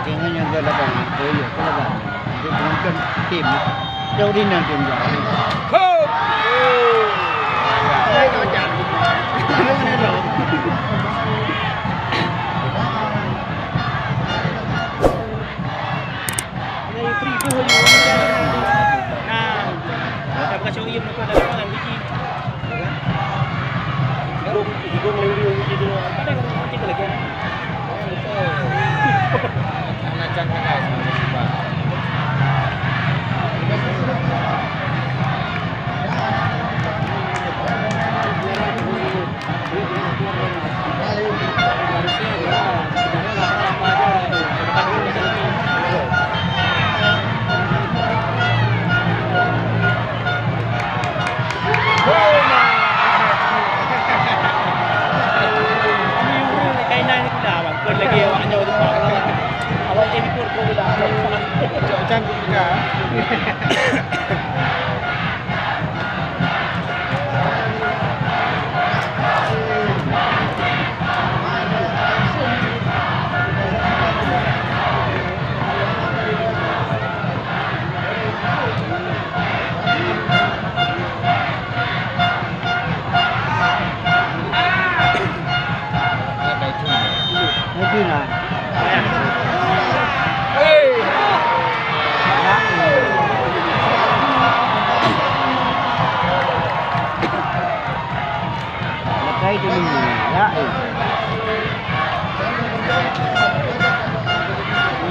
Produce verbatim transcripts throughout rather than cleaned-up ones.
Tinggal yang ke lapangan, oh iya, ke lapangan. Jadi, penonton tim. Jauh di nanti, jauh. Ho! Nah, kita kasih iya, mereka ada orang lagi.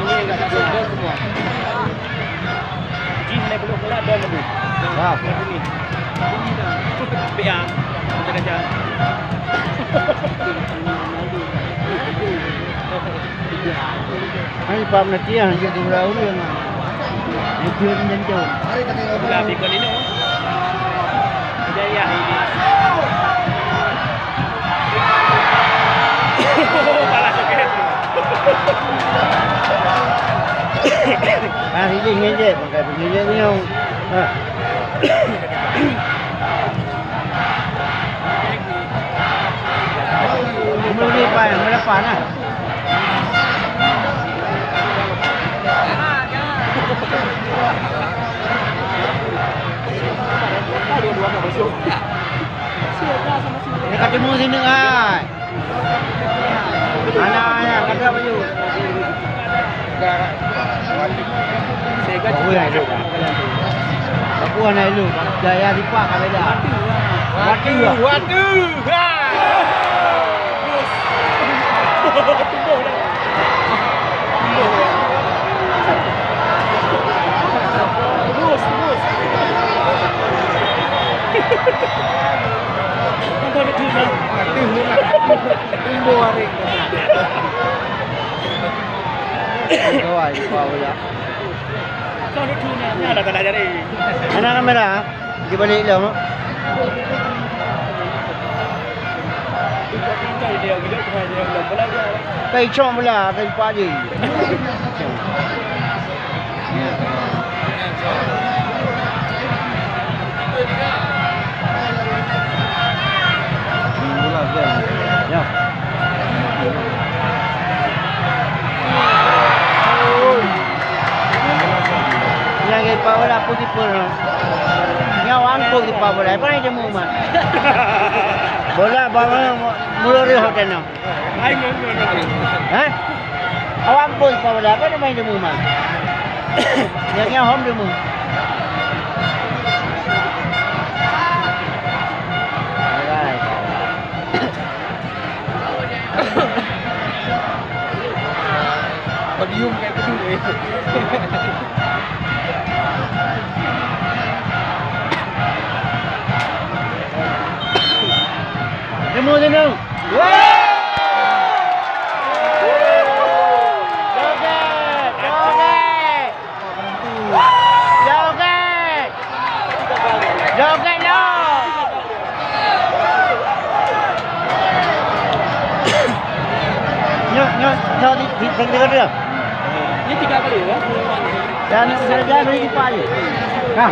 Ini enggak ada semua. Ji, hana belum pula ada lagi. Wah. Ini. Biar. Kita kerja. Ay, pam na tiyan, yung dura ulo yan. Ay, tiyan yan, tiyan. Wala, bikon ino. Kaya, ya, ini. Pala, okay. Ah, sige, sige. Pagka sige, sige, yung, ah. Umuli pa yan, wala pa na. Nakatimu sini, ay. Ana, ana, kada ba yu? Bakuhan na ilu. Bakuhan na ilu. Daya lipa kami da. Watu, watu. Kawai, di bawah ya. Ana kamera, di balik lang. Kay chong bala, kay padi. Yang kay pa wala puti pun. Yang wan puti pa wala. Apa yang jemu man? Bola ba mulori hotel no. Ay, no, no, no. Ha? Awan po ipa wala, apa namanya demu man? Yang, yang hom demu. Alright. Podium kay podium, eh. Demu, demu. Joget, joget. Joget. Joget, lo. Nyok, nyok, nyok, di, di, di, di, di. Ini tiga kali, ya? Dan saya jadi lupa, ya. Nah.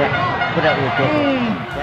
Ya, bırak itu. Hmm.